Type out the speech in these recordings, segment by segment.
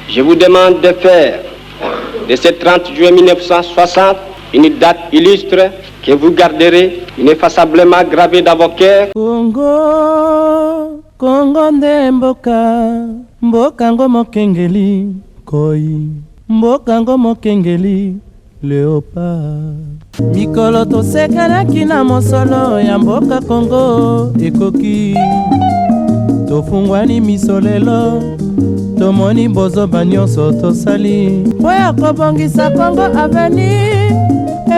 Je vous demande de faire de ce 30 juin 1960 une date illustre que vous garderez ineffaçablement gravée dans vos cœurs. Congo, Congo nde mboka, mboka ngo mokengeli koi, mboka ngo mokengeli leopard. Mikolo tosekanaki na mosolo ya mboka Congo ekoki, tofungwani miso lelo tomoni bozoba nyonso tosali mpo ya kobongisa Congo avenir.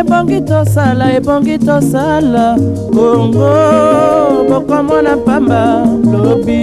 Ebongi tosala, ebongi tosala Congo, bokomona pamba lobi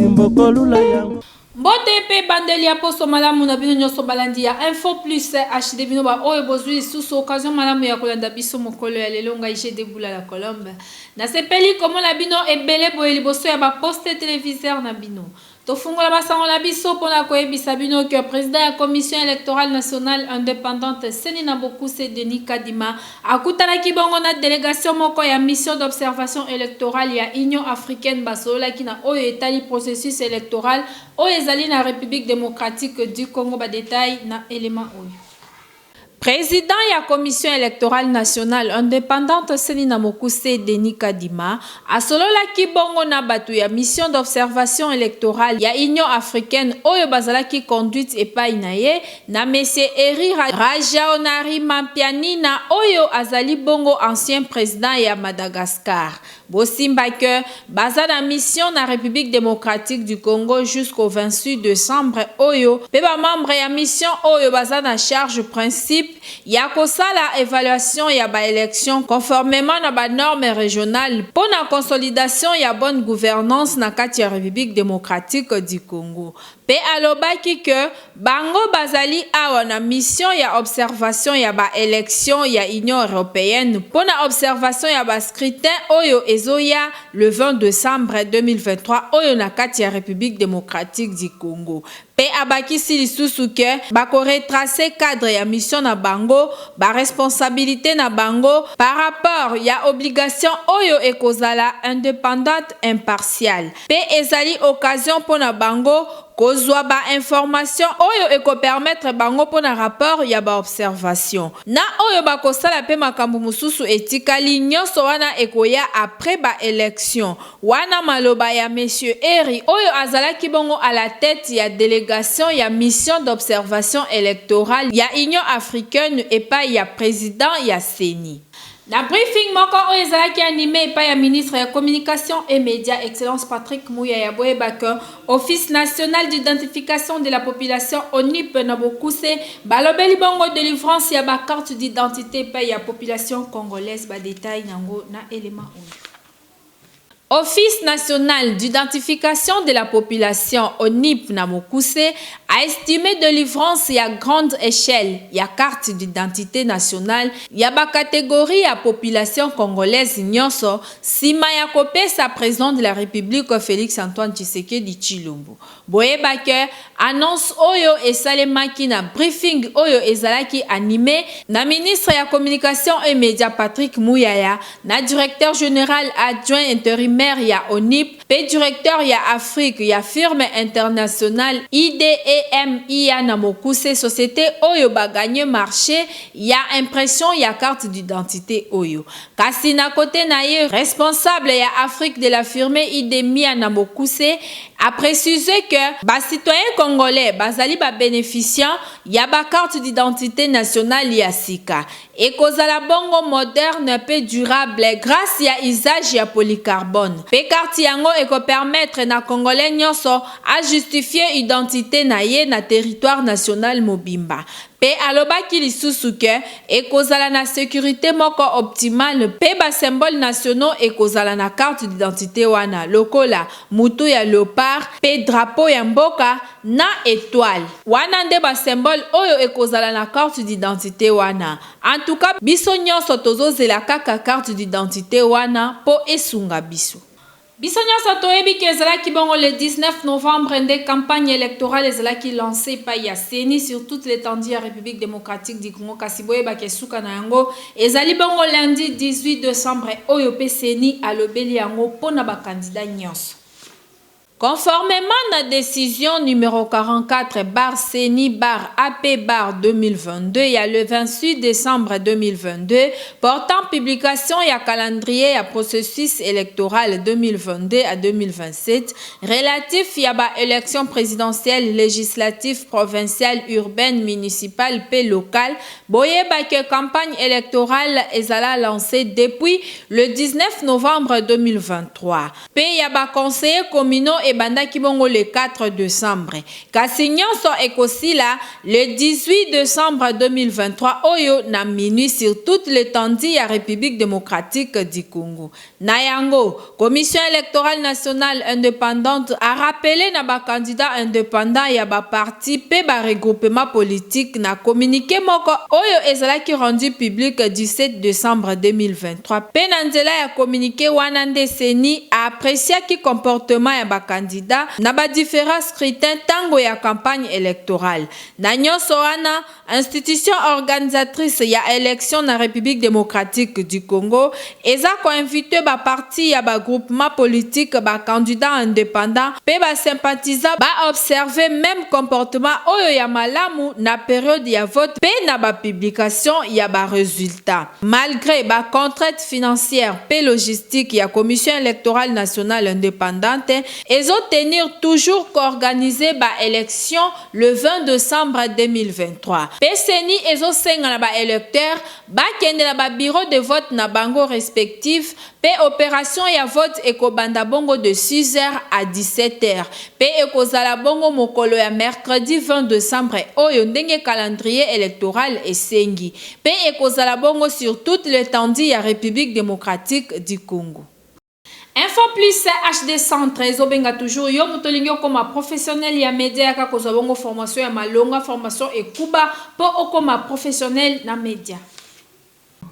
mbokolula yango. Mbote mpe bandeli ya poso malamu na bino nyonso balandi ya Info Plus HD, bino baoyo bozwi lisusu occasion malamu ya kolanda biso mokolo ya lelo. Ngai GD Bula la Colombe, nasepeli komona bino ebele boye liboso ya baposte téléviseur na bino. Tofungola basango na biso mpona koyebisa bino ke président ya Commission électorale nationale indépendante, CENI na bokuse, Denis Kadima, akutanaki bongo na délégation moko ya mission d'observation électorale ya Union africaine. Basololaki na oyo etali processus électoral oyo ezali na République démocratique du Congo. Badétail na élément oyo. Président ya Commission électorale nationale indépendante, CENI na mokuse, Denis Kadima, asololaki bongo na bato ya mission d'observation électorale ya Union africaine oyo bazalaki conduite epai na ye na monsieur Hery Rajaonarimampianina, oyo azali bongo ancien président ya Madagascar. Bosimba ke baza na mission na République démocratique du Congo jusqu'au 26 décembre oyo, mpe bamembre ya mission oyo baza na charge principe ya kosala évaluation ya baélection conformément na banorme régionale mpo na consolidation ya bonne gouvernance na kati ya République démocratique du Congo. Mpe alobaki ke bango bazali awa na mission ya observation ya baélection ya Union européenne mpo na observation ya bascrutin oyo ezoya le 20 décembre 2023 oyo na kati ya République démocratique du Congo. Mpe abakisi lisusu ke bakoretrace cadre ya mission na bango, baresponsabilité na bango par rapport ya obligation oyo ekozala indépendante, impartiale, mpe ezali occasion mpo na bango kozwa bainformation oyo ekopermettre bango mpo na rapport ya baobservation na oyo bakosala, mpe makambo mosusu etikali nyonso wana ekoya après baélection wana. Maloba ya monsieur Hery oyo azalaki bongo à la tête ya délégation ya mission d'observation électorale ya Union africaine epai ya président ya CENI. Na briefing moko oyo ezalaki animé epai ya ministre ya Communication et Média, Excellence Patrick Muyaya, boyebaka Office national d'identification de la population, ONIP na bokuse, balobeli bongo délivrance ya bacarte d'identité epai ya population congolaise. Badétail nango na élément oyo. Office national d'identification de la population, ONIP na mokuse, a estimé délivrance ya grande échelle ya carte d'identité nationale ya bacatégorie ya population congolaise nyonso nsima ya kopesa président de la République Félix Antoine Tshisekedi Tshilombo. Boyeba ke annonce oyo esalemaki na briefing oyo ezalaki animé na ministre ya Communication et Média Patrick Muyaya, na directeur général adjoint intérimaire ya ONIP mpe directeur ya Afrique ya firme internationale IDEMIA na mokuse, société oyo bagagner marché ya impression ya carte d'identité oyo. Kasi na côté na ye, responsable ya Afrique de la firme IDEMIA na mokuse a précisé que bacitoyen congolais bazali babénéficiant ya bacarte d'identité nationale ya sika, ekozala bongo moderne mpe durable grâce ya usage ya polycarbone, mpe carte yango ekopermettre na Congolais nyonso ajustifie identité na ye na territoire national mobimba. Mpe alobaki lisusu ke ekozala na sécurité moko optimale, mpe basymbole nationaux ekozala na carte d'identité wana lokola mutu ya léopard mpe drapeau ya mboka na étoile. Wana nde basymbole oyo ekozala na carte d'identité wana. En tout cas, biso nyonso tozozela kaka carte d'identité wana mpo esunga biso. Biso nyonso toyebi ke ezalaki bongo le 19 novembre nde campagne électorale ezalaki lancé epai ya CENI sur toute l'étendue ya République démocratique du Congo. Kasi boyebaki esuka na yango ezali bongo lundi 18 décembre oyo, mpe CENI alobeli yango mpo na bakandida nyonso. Conformément na decision numero 44 barre CENI barre AP barre 2022 ya le 26 decembre 2022 portant publication ya calendrier ya processus electoral 2022 à 2027 relatif ya ba elections presidentielles, legislatives, provinciales, urbaines, municipales pe locales, boyeba que campagne electorale ezala lancee depuis le 19 novembre 2023. Pe ya ba conseillers communaux ebandaki bongo le 4 decembre. Kasi nionso ekosila le 18 decembre 2023 oyo na minuit sur toute l'etendue ya Republique democratique du Congo. Na yango, Commission electorale nationale independante a rappeler na ba candidats independants ya ba partis pe ba regroupements politiques na communique moko oyo ezalaki rendu public 17 decembre 2023 pe na nzela ya communique wana nde ceni a appreciaki comportement ya ba candidats na ba differents scrutins tango ya campagne electorale. Na nionso wana, institution organisatrice ya elections na Republique democratique du Congo eza ko inviter ba partis ya ba groupements politiques, ba candidats independants pe ba sympathisants ba observer meme comportement oyo ya malamu na periode ya vote pe na ba publications ya ba resultats. Malgre ba contraintes financières pe logistiques ya Commission electorale nationale independante, ezo tenir toujours ko organiser ba elections le 20 decembre 2023. Pe ceni ezo senga na ba electeurs bakende na ba bureaux de vote na bango respectifs pe operation ya vote ekobanda bongo de 6 heures à 17 heures pe ekozala bongo mokolo ya mercredi 20 decembre oyo ndenge calendrier electoral esengi pe ekozala bongo sur toute l'etendue ya Republique democratique du Congo. Info plus HD centre ezo benga toujours yo moto olingi okoma professionnel ya media yaka kozwa bongo formation ya malonga formation ekuba po okoma professionnel na media.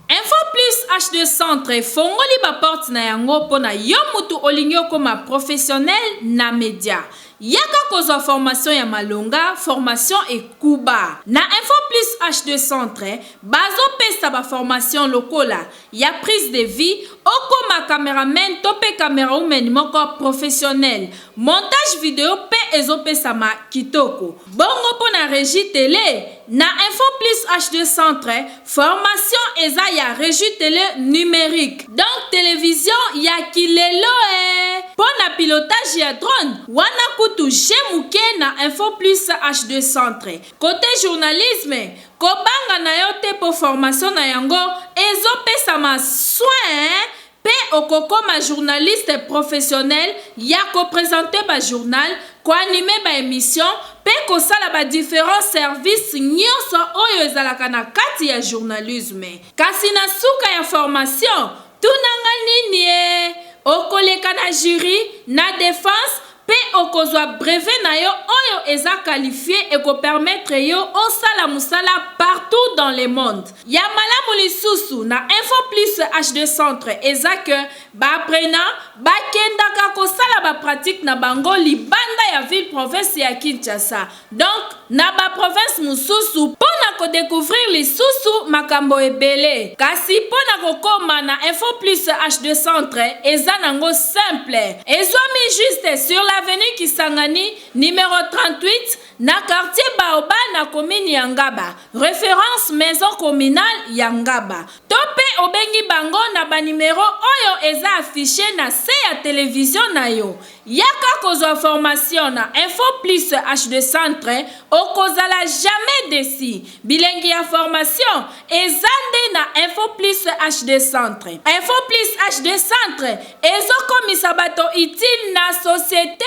Info plus HD centre efongoli ba porte na yango pona yo mutu olingi okoma professionnel na media. Yaka kozwa formation ya malonga, formation ekuba. Na Info plus HD centre bazo pesa ba formation lokola ya prise de vue, okoma cameraman to pe camerawoman moko professionnel. Montage video pe ezo pesama kitoko. Bongo pona regie tele, na Info Plus HD Centre, formation eza ya regie tele numerique. Donc television ya kilelo eh! Pona pilotage ya drone, wana kutu jeu muke na Info Plus HD Centre. Cote journalisme, Kobanga na yo te po formation na yango ezo pesama soin pe okokoma journaliste professionnel ya ko presenter ba journal, ko animer ba emissions pe kosala ba differents services nionso oyo ezalaka na kati ya journalisme. Kasi na suka ya formation, tuna nga nini ee? Okoleka na jury, na defense Pe okozwa brevet na yo oyo eza qualifie eko permettre yo osala musala partout dans le monde. Ya malamu lisusu na Info Plus HD Centre eza que ba apprenants bakendaka kosala ba pratiques na bango libanda ya ville province ya Kinshasa donc na ba provinces mosusu po na ko decouvrir lisusu makambo ebele. Kasi po na kokoma na Info Plus HD Centre eza nango simple. Ezwami juste sur l'avenue Kisangani, numero 38, na quartier Baoba na commune ya Ngaba, reference maison communale ya Ngaba. To pe obengi bango na ba numero oyo eza affiche na se ya television na yo. Yaka kozwa formation na Info Plus HD Centre, okozala jamais deçu. Bilengi ya formation eza nde na Info Plus HD Centre. Info Plus HD Centre ezokomisa bato utile na societe.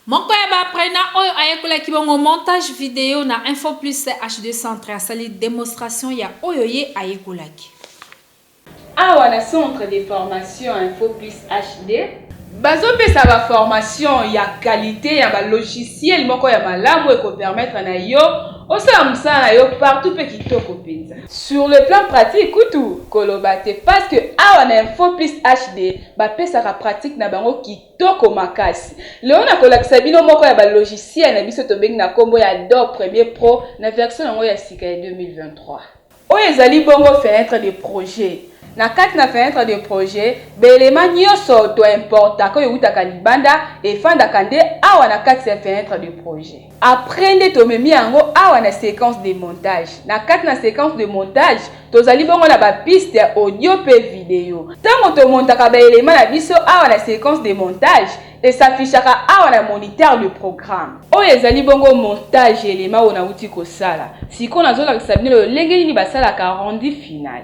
Moko ya ba apprenants oyo ayekolaki bongo montage video na Info Plus HD Centre asali demonstration ya oyo ye ayekolaki. Awa na centre de formation info plus HD, bazo pesa ba formation ya qualite ya ba logiciel moko ya malamu eko permettre na yo osala mosala na yo partout pe kitoko penza. Sur le plan pratique kutu koloba te parce que awa na info plus HD ba pesaka pratique na bango kitoko makasi. Lelo nakolakisa bino moko ya ba logiciel na biso tobengi na kombo ya Adobe Premiere Pro na version nango ya sika ya 2023. Oyo ezali bongo fenetre de projet. Na kati na fenetre de projet, ba elements nioso to importaka oyo ewutaka libanda efandaka nde awa na kati ya fenetre de projet. Après nde tomemi yango awa na sequence de montage. Na kati na sequence de montage, tozali bongo na ba pistes ya audio pe video. Tango to montaka ba elements na biso awa na sequence de montage, e s'affichaka awa na moniteur de programme. Oyo ezali bongo montage ya element oyo nawuti kosala. Sikoyo nazolakisa bino lolenge nini basalaka rendu final.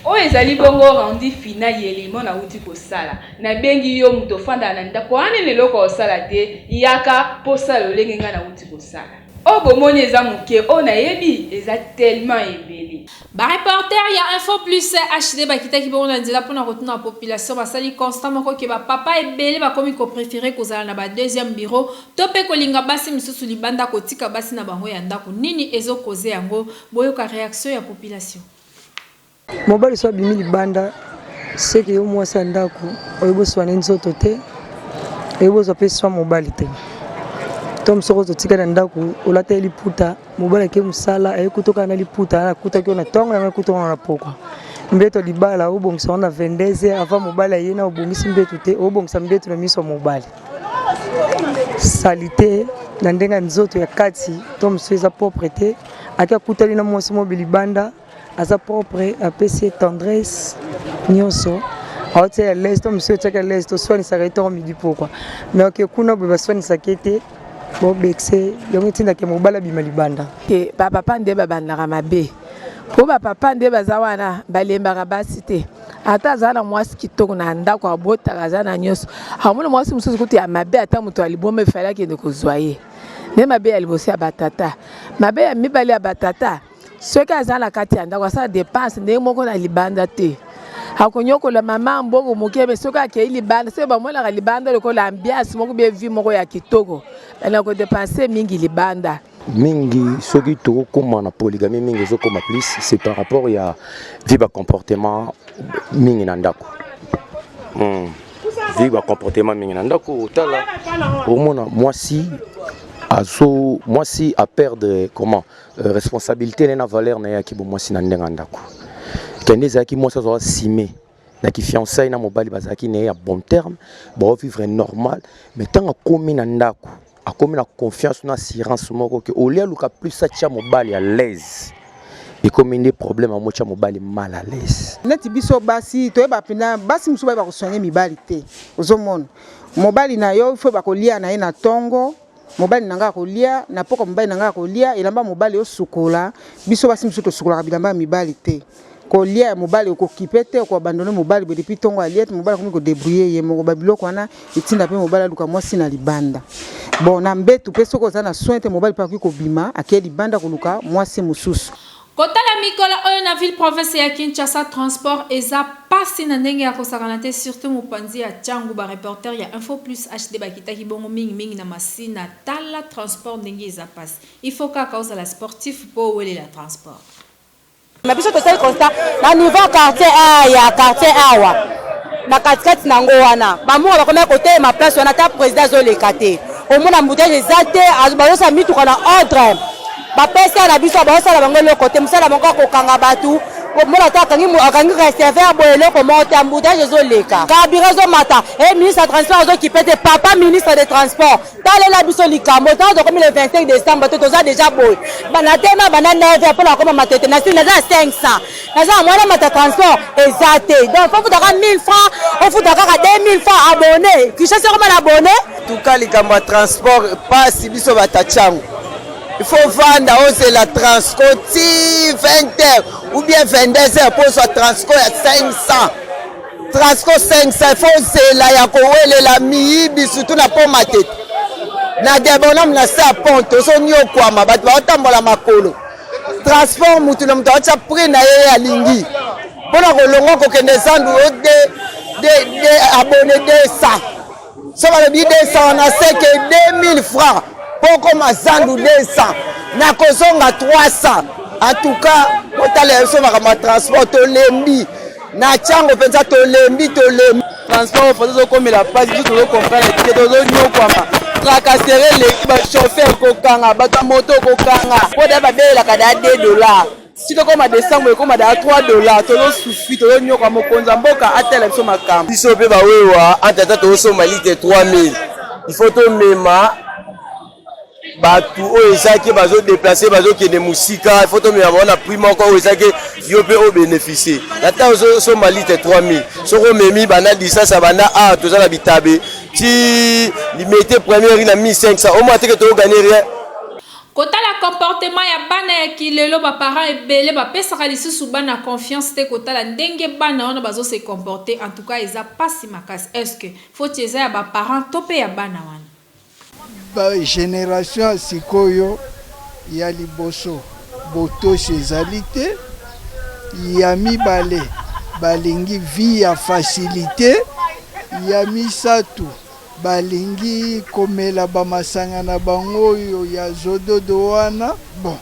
Oyo ezali bongo rendu final ya element nawuti kosala. Nabengi yo moto ofandaka na ndako wana nini eloko osala te, yaka mpo osala lolenge ngai nawuti kosala. Oyo bomoni eza moke, oyo nayebi eza tellement ebele. Ba reporters ya Info Plus HD bakitaki bongo na nzela pona kotuna population, basali constat moko ke ba papa ebele bakomi ko preferer kozala na ba deuxième bureau to pe kolinga basi misusu libanda kotika basi na bango ya ndaku. Nini ezo causer yango? Boyoka reaction ya population. Mobali soki abimi libanda seke yo mwasi ya ndako oyebi oswa ne nzoto te oyebi ozwa mpe swa mobali te to soki ozotika na ndako olata ye liputa mobali ake mosala aye kuta kaka na liputa akutaki yo na ntongo yango ekuta wana na pokwa mbeto libala obongisa yango na 22 avant mobali aye na obongisi mbeto te obongisa mbeto na miso ya mobali salite na ndenge ya nzoto ya kati to mosusu eza propre te ake akutani na mwasi mobi libanda aza propre apesi ye tendresse nyonso aotia ya l'aise to mosusu otiaka l'aise toswanisaka ye ntongo midi pokwa mais oke kuna boye baswanisaka ye te bobekise yango etindaka mobali abima libanda te bapapa nde babandaka mabe mpo bapapa nde baza wana balembaka basi te ata aza na mwasi kitoko na ndako abotaka aza na nyonso amona mwasi mosusu kutu ya mabe ata moto ya liboma efali akende kozwa ye nde mabe ya liboso ya batata mabe ya mibale ya batata Soki aza na kati ya ndako asala depense ndenge moko na libanda te. Akonyokola mama mbongo moke me soki akei libanda soki bamonaka libanda lokola ambiance moko bie vie moko ya kitoko balingaka kodepense mingi libanda. Mingi soki tokokoma na polygamie mingi ezokoma plus c'est par rapport ya vie ba comportement mingi na ndako mm. vie ba comportement mingi na ndako otala omona mwasi azo mwasi a perdre comment Euh, responsabilité na valeur na ye ya kibomwasi na ndenge ya ndako kende ezalaki mwasi azwaka sime na kifiançaille na mobali bazalaki na ye ya bon terme baovivre normal mais ntango akomi na ndako akomi na confiance na assurance moko ke olie aluka plus atya mobali à l'aise ekomi nde problème amotya mobali mal à l'aise neti biso basi toyeba mpenza basi mosusu bayeba kosoigne mibali te ozomona mobali na yo fo bakolia na ye na ntongo Mobali na ngai akolia na pokwa, mobali na ngai akolia elamba mobali osukola. Biso basi mosusu tosukolaka bilamba ya mibali te. Kolia ya mobali okokipe te, oko abandonne mobali boye depuis tongo alia te, mobali akomi ko debrouiller ye moko. Ba biloko wana etinda pe mobali aluka mwasi na libanda. Bon na mbetu pe soki oza na soin te mobali pe akoki kobima ake libanda koluka mwasi mosusu. Kotala mikolo oyo na ville province ya Kinshasa transport eza pasi na ndenge ya kosakana te surtout mopanzi ya Tshangu ba reporter ya info plus HD bakitaki bongo mingi mingi na Masina tala transport ndenge eza pasi il faut kaka ozala sportif po owelela transport. Mais biso tosali constat na niveau quartier a ya quartier awa na katikati na yango wana bamonga bakomaki kotelema place wana ata président azoleka te omona embouteillage eza te bazosala mituka na ordre bapesa na biso bazosala bango eloko te mosala bango akokanga bato omona ata akangi akangi receveur boye eloko moko te embouteillage ezoleka carburant ezomata e ministre ya transport azokipe te papa ministre de transport talela biso likambo ntango tokomi le 25 décembre te toza deja boye natema banda 9 heures mpo nakoma matete nasili naza na 500 naza na mwana mata transport eza te donc fo futaka 1000 francs ofuta kaka 2000 francs abonné kinshasa ekoma na abonné tuka likambo ya transport pasi biso batacango il faut vanda ozela transco ti 20 heures ou bien 22 heures mpo ozwa transco ya 500. Transco 500 faut ozela ya kowelela miyibi surtout na pont Matete na Debonhomme na se ya pont tozoniokwama bato baotambola makolo transport mutu na moto aotya prix na ye alingi mpo na kolongwa kokende zandu o de, de, de abonne 200 so balobi 200 wana seke 2000 francs mpo okoma zandu 200 na kozonga 300 en tout cas botalela biso makambo ya transport tolembi na ntango mpenza tolembi tolembi. Transport oyo tozokomela mpasi, biso tozokomprendre te, tozonyokwama, tracasserie eleki, bachauffeur kokanga, bato ya moto kokanga, mpo daya babelelaka daya 2 dollars si tokoma decembre ekoma daya 3 dollars, tozosufri, tozonyokwama. Mokonzi ya mboka atala biso makambo. Biso mpe bawewa entre ata tozosomba litre 3000 il faut tomema bato oyo ezaki bazodeplace bazokende mosika, il faut tomema bango na prix moko oyo ezaki yo mpe obénéficie na ntango ozosomba litre 3000. Soki omemi banda distance ya banda a toza na bitabe ti limete première na 1500, omona teke tokoganye rien. Kotala comportement ya bana ya kilelo, baparent ebele bapesaka lisusu bana confiance te. Kotala ndenge bana wana bazose comporter, en tout cas eza pasi makasi. Est ce que foti eza ya baparent to mpe ya bana wana? Bagénération ya sikoyo, ya liboso, botosi ezali te. Ya mibale, balingi vie ya facilité. Ya misato, balingi komela bamasanga na bango oyo ya zododo wana. Bon,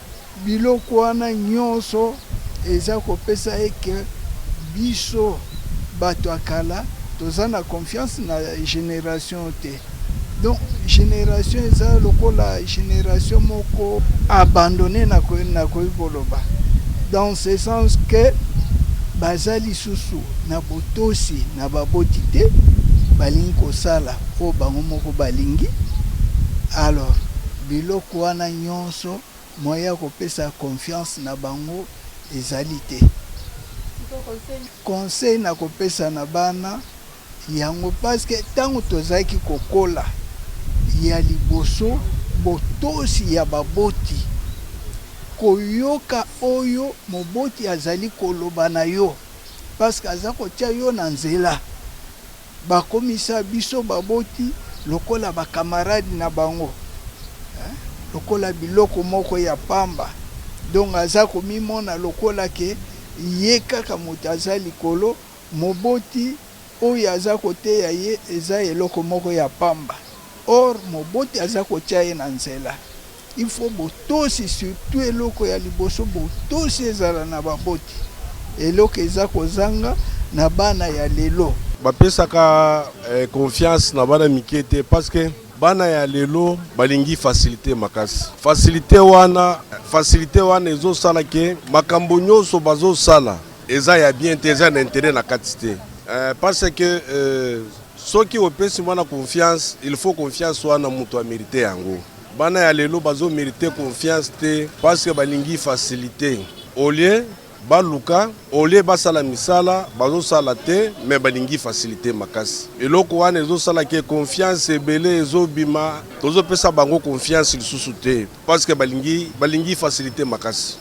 biloko wana nyonso eza kopesa eke biso bato ya kala toza na confiance na génération te. Donc génération eza lokola génération moko abandonné, nakoki koloba dans ce sens que baza lisusu na botosi na baboti te, balingi kosala oyo bango moko balingi. Alors biloko wana nyonso, moyen ya kopesa confiance na bango ezali te. Conseil na kopesa na bana yango, parce que ntango tozalaki kokola, ya liboso botosi ya baboti, koyoka oyo moboti azali koloba na yo, parce que aza kotia yo na nzela. Bakomisa biso baboti lokola bakamarade na bango, lokola biloko moko ya pamba. Donc aza komimona lokola ke ye kaka moto aza likolo, moboti oyo aza koteya ye eza eloko moko ya pamba. Or moboti aza kotia ye na nzela. Il faut botosi, surtout eloko ya liboso, botosi ezala na baboti. Eloko eza kozanga na bana ya lelo. Bapesaka confiance na bana mike te, parce que bana ya lelo balingi facilité makasi. Facilité wana ezosala ke makambo nyonso bazosala eza ya bien te, eza na intérêt na kati te, parce que soki opesi mwana confiance, il faut confiance wana moto amérite yango. Bana ya lelo bazomérite confiance te, parce que balingi facilité. Au lieu baluka, au lieu basala misala, bazosala te, mais balingi facilité makasi. Eloko wana ezosala ke confiance ebele ezobima, tozopesa bango confiance lisusu te, parce que balingi facilité makasi.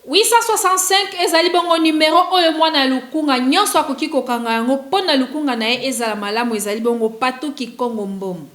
865 ezali bongo numero oyo mwana ya Lukunga nyonso akoki kokanga yango mpo na Lukunga na ye ezala malamu. Ezali bongo Patuki Kongo Mbomo.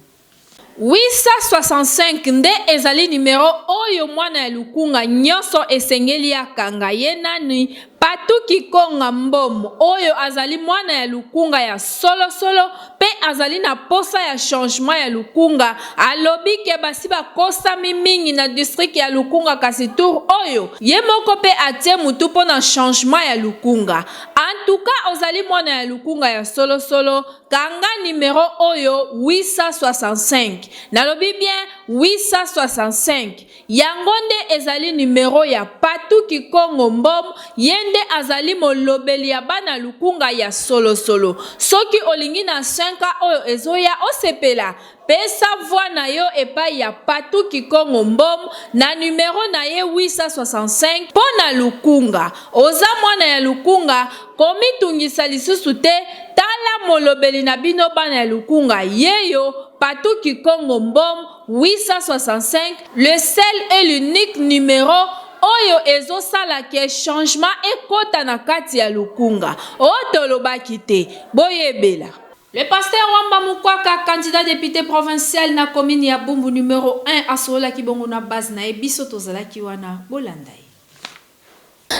865 nde ezali numero oyo mwana ya Lukunga nyonso esengeli akanga. Ye nani? Patuki Konga Mbomo, oyo azali mwana ya Lukunga ya solosolo mpe azali na posa ya changement ya Lukunga. Alobi ke basi bakosami mingi na district ya Lukunga, kasi tour oyo ye moko mpe atie mutu mpo na changement ya Lukunga. En tout cas, ozali mwana ya Lukunga ya solosolo, kanga numero oyo 865. Nalobi bien, 865, yango nde ezali numero ya Patuki Kongo Mbom. Ye nde azali molobeli ya bana Lukunga ya solosolo. Soki olingi na 5 oyo ezoya osepela, pesa voix na yo epai ya Patuki Kongo Mbom na numero na ye 865 mpo na Lukunga. Oza mwana ya Lukunga, komitungisa lisusu te. Tala molobeli na bino bana ya Lukunga, yeyo Patuki Kongo Mbom, 865, le seul et l'unique numéro. oyo ezosala ke changement ekota na kati ya Lukunga. Oh tolobaki te. Boyebela. Le pasteur Wamba Mukwaka, candidat depute provincial na commune ya Bumbu numero 1 asololaki bongo na base na ye, biso tozalaki wana, bolanda ye.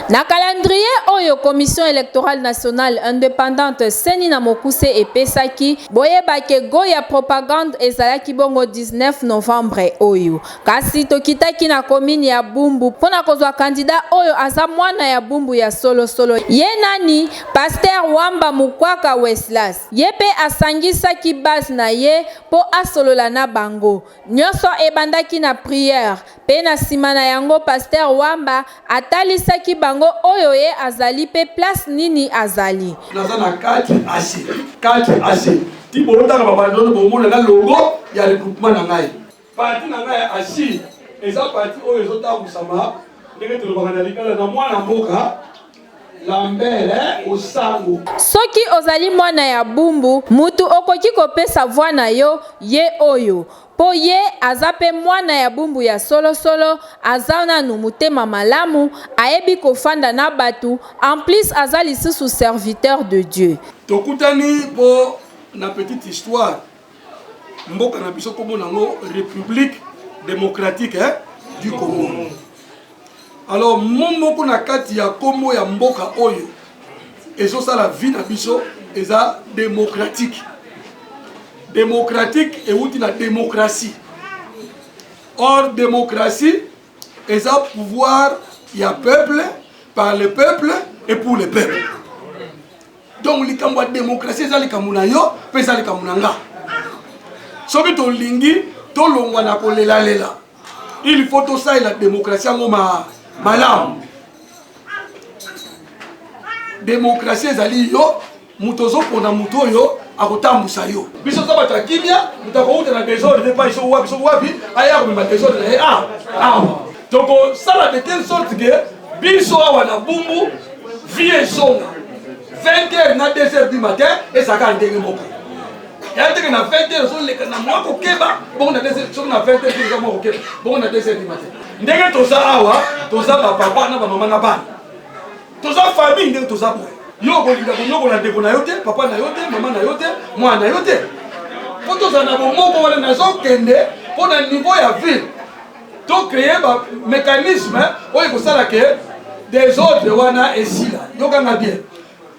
Na calendrier oyo Commission electorale nationale independante, ceni na mokuse, epesaki, boyeba ke go ya propagande ezalaki bongo 19 novembre oyo. Kasi tokitaki na commune ya Bumbu mpo na kozwa candidat oyo aza mwana ya Bumbu ya solo solo. Ye nani? Pasteur Wamba Mukwaka Weslas. Ye mpe asangisaki base na ye mpo asolola na bango. Nionso ebandaki na prière, pe na sima na yango Pasteur Wamba atalisaki bango oyo ye azali pe place nini azali. Naza na 4 AC, 4 AC. Ti bootanga ba banderole bomona na logo ya regroupement na ngai. Parti na ngai ya ACI eza parti oyo ezotambusama ndenge tolobaka na lingala na mwana mboka Lambert Osango. Soki ozali mwana ya Bumbu, mutu okoki kopesa voix na yo ye oyo. Po ye aza pe mwana ya Bumbu ya solo solo, aza nanu mutema malamu, ayebi kofanda na batu, en plus aza lisusu serviteur de Dieu. Tokutani po na petite histoire. Mboka na biso kombo nango Republique democratique hein, du Congo. Alors mot moko na kati ya kombo ya mboka oyo ezosala vie na biso eza démocratique. Démocratique euti na démocratie. Or démocratie eza pouvoir ya peuple par le peuple et pour le peuple. Donc likambo ya démocratie eza likambo na yo mpe eza likambo na nga. Soki tolingi tolongwa na kolelalela, il faut tosalela démocratie yango ma malamu. Démocratie ezali yo moto ozopona moto oyo akotambusa yo. Biso toza bato ya kimia, moto akouta na desordre te pai so wapi so wapi aya komema desordre na ye ah, awa. Tokosala de telle sorte que biso awa na Bumbu vie ezonga 20 heures na 2 heures du matin ezalaka ndenge moko. Ya teke na 20 heures ozoleka na mwa kokeba bongo na 2 heures, soki na 20 heures eza mwa kokeba bongo na 2 heures du matin. Ndenge toza awa toza ba papa na ba mama na bana, toza famille ndenge toza boye. Yo okolinga konyokola ndeko na yo te, papa na yo te, mama na yo te, mwana na yo te, mpo tozala na bomoko wana. Nazokende mpo na niveau ya ville to créer ba mécanisme oyo ekosala ke desordre wana esila. Yokanga bien,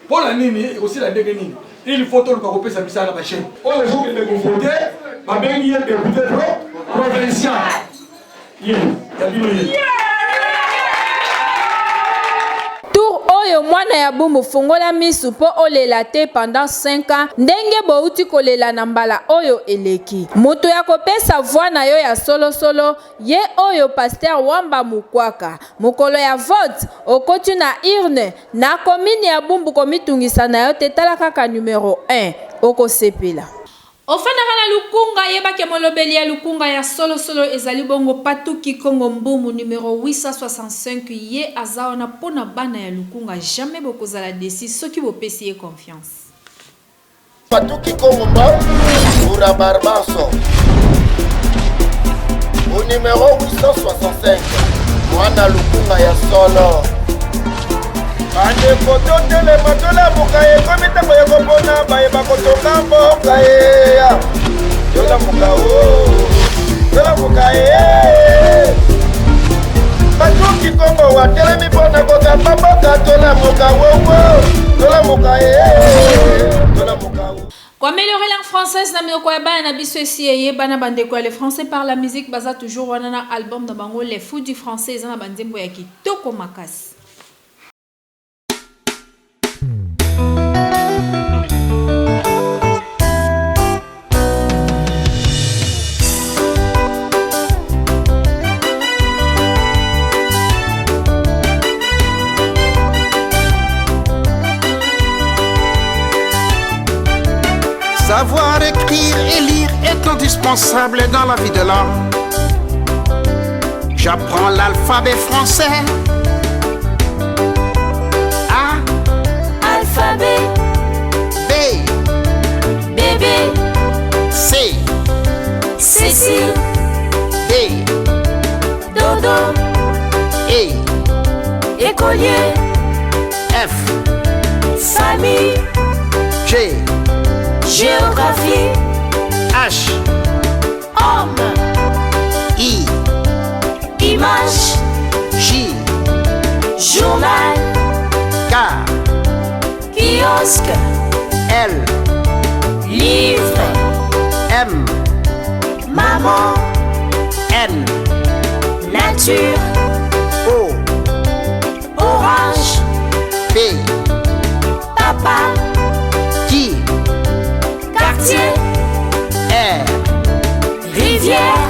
mpo na nini ekosila, ndenge nini? Il faut toluka kopesa misala na bachaine oyo ezokende kovote. Babengi ye député provincial, ye ya bino ye. Tour oyo mwana ya Bumbu, fungola misu mpo olela te pendant 5 ans ndenge bowuti kolela na mbala oyo eleki. Moto ya kopesa voix na yo ya solo solo ye oyo Pasteur Wamba Mukwaka. Mokolo ya vote okoti na urne na commune ya Bumbu, komitungisa na yo te, tala kaka numero 1 okosepela. Ofandaka na Lukunga, yeba ke molobeli ya Lukunga ya solo solo ezali bongo Patuki Kongo Mbumu numero 865, ye aza wana po na bana ya Lukunga, jamais bokozala deçu soki bopesi ye confiance. Patuki Kongo Mbumu, Mura Barbaso. Au numéro 865, mwana Lukunga ya solo. Bandeko totelema, tolamuka, ekomi ntango ya kopona baye bakotonga mboka eya. Tolamuka o, tolamuka e. Batuki Kongo watelemi mpona kokamba mboka, tolamuka wowo, tolamuka e, tolamuka o. Koaméliorer langue française na minoko ya bana na biso esi eyebana. Bandeko ya Le Français par la musique baza toujours wana na album na bango Les Fous du Français, eza na banzembo ya kitoko makasi. Savoir écrire et lire est indispensable dans la vie de l'homme. J'apprends l'alphabet français. A. Alphabet. B. Bébé. C. Cécile. D. Dodo. E. Écolier. F. Famille. G. Géographie. H. Homme. I. Image. J. Journal. K. Kiosque. L. Livre. M. Maman. N. Nature. O. Orange. P. Papa. Q. Quartier. R. Rivière.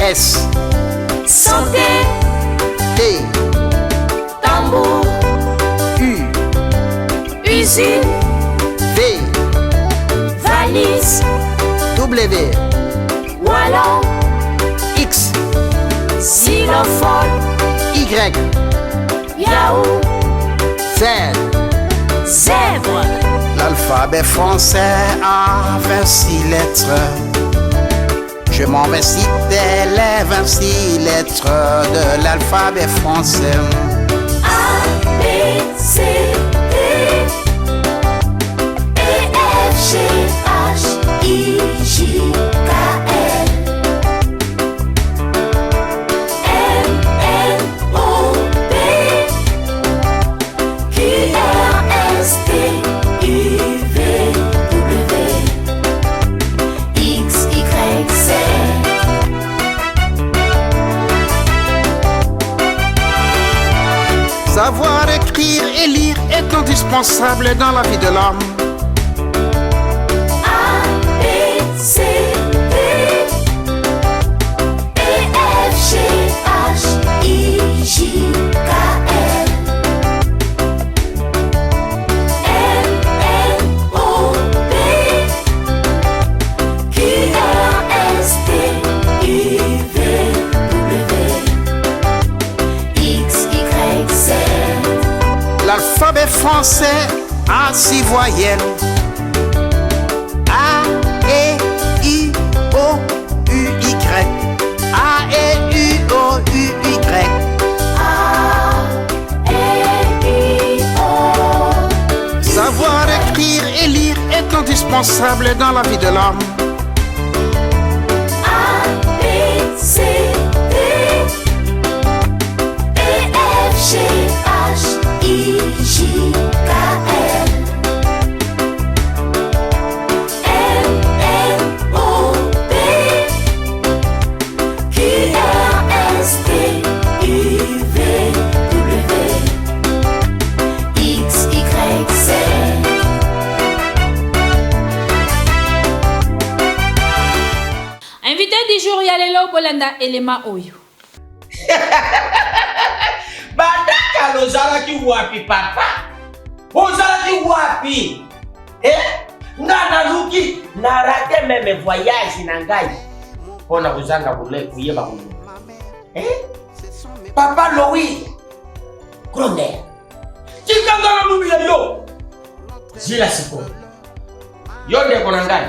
S. Santé. T. Tambour. U. Usine. V. Valise. W. Wallon. X. Xylophone. Y. Yaourt. Z. Zèbre. L'alphabet français a 26 lettres. Je m'en vais citer les 26 lettres de l'alphabet français. A, B, C, D, E, F, G, H, I, J, K, L, M, N, O, P, Q, R, S, T, U, V, W, X, Y, Z. Savoir écrire et lire est indispensable dans la vie de l'homme. A, B, C, D, E, F, G, H, I, J, K, L, M, N, O, P, Q, R, S, T, U, V, W, X, Y, Z. L'alphabet français a six voyelles. A, E, I, O, U, Y. A, E, U, O, U, Y. A, E, I, O. Savoir écrire et lire est indispensable dans la vie de l'homme. A, B, C, D, E, F, G, H, I, J, K, L, M, N, O, P, Q, R, S, T, U, V, W, X, Y, Z. Invité du jour ya lelo bolanda elema oyo. Banda kala ozalaki wapi papa? Ozalaki wapi? Eh? Nga naluki na rate meme voyage na ngai mpo na kozanga koyeba koloba. Eh? Papa Louis Croner. Tika nga nalobela yo. Zila sikoyo. Yo ndeko na ngai.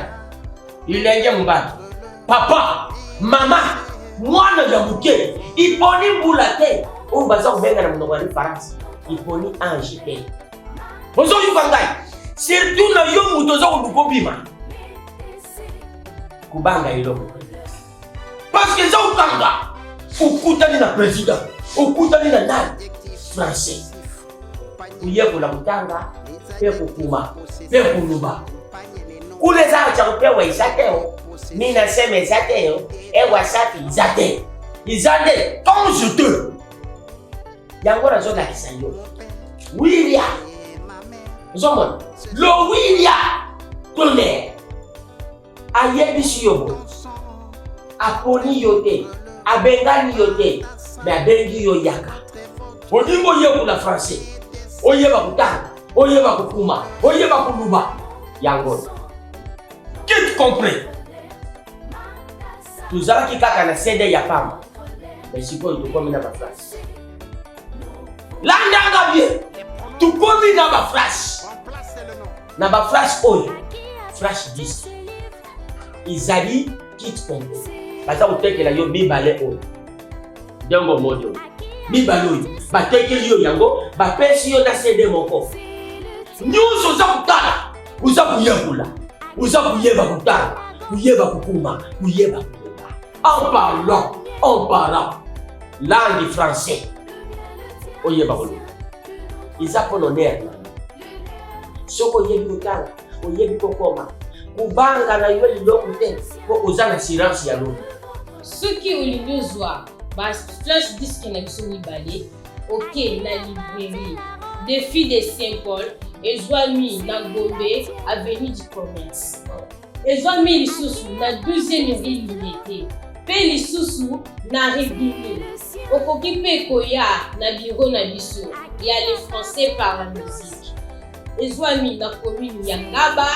Bilenge mobali, papa, mama, mwana ya moke, iponi mbula te oyo baza kobenga na monoko ya lifaransa iponi ange te. Ozoyoka ngai, surtout na yo moto oza koluka obima, kobanga eloko te, parce que eza okanga okutani na president, okutani na nani français, koyekola kotanga mpe kokoma mpe koloba kuna eza cha kupewa eza te o mi nasema eza te o ewasafi eza te eza nde quand je te yango nazolakisa yo wilia ozomona lo wilia tonnerre ayebisi yo boye aponi yo te abengani yo te me abengi yo yaka olingi oyekola français oyeba kotanga oyeba kokuma oyeba koluba yango kit compris tozalaki kaka na cd ya pamba me sikoyo tokomi na bafrase landanga bien tokomi na bafrase na bafrase oyo flash disk ezali kit complet baza kotekela yo mibale oyo ndenge omoni oyo. Mibale oyo batekeli yo yango, bapesi yo na CD moko. Nyonso oza kotala, oza koyekola, oza koyeba kotanga, koyeba kokoma, koyeba koloba. En parlant, en parlant langue français, oyeba koloba. Eza mpo na honneur na yo. Soki oyebi kotanga, oyebi kokoma, kobanga na yo liloko te, mpo oza na assurance ya lobi. Soki olingi ozwa ba flash disque na biso mibale, oke na librairie Defi de Saint Paul ezwami na Gombe avenue du Commerce. Ezwami lisusu na 12e rue Limete mpe lisusu na Righini. Okoki mpe koya na bureau na biso ya Le Français par la musique. Ezwami na commune ya Ngaba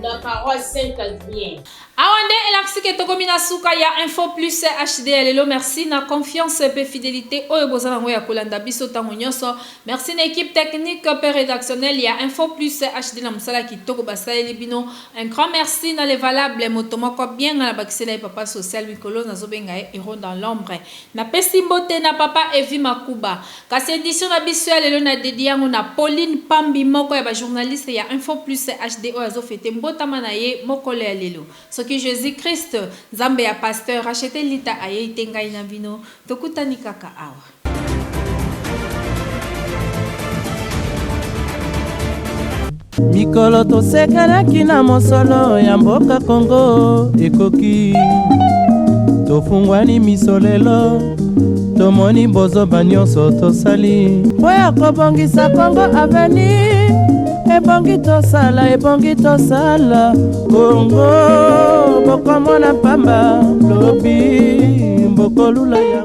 na paroisse Saint Adrien. Awa nde elakisi ke tokomi na suka ya Info Plus HD ya lelo. Merci na confiance pe fidelite oyo boza nango ya kolanda biso tango nionso. Merci na equipe technique pe redactionnelle ya Info Plus HD na mosala kitoko basaleli bino. Un grand merci na le valable moto moko bien nga nabakisela ye papa social mikolo nazo benga ye hero dans l'ombre. Napesi mbote na papa Evy Makuba. Kasi edition na biso ya lelo na dedie yango na Pauline Pambi moko ya ba journaliste ya Info Plus HD oyo azo fete mbotama na ye mokolo ya lelo. Soki Jesus Christ Nzambe ya Pasteur Rachete Lita ayei te ngai na bino tokutani kaka awa. Mikolo tosekanaki na mosolo ya mboka Congo ekoki, tofungwani miso lelo, tomoni bozoba nyonso tosali mpo ya kobongisa Congo avenir. Ebongi tosala, ebongi tosala Congo, bokomona pamba lobi mbokolula yango.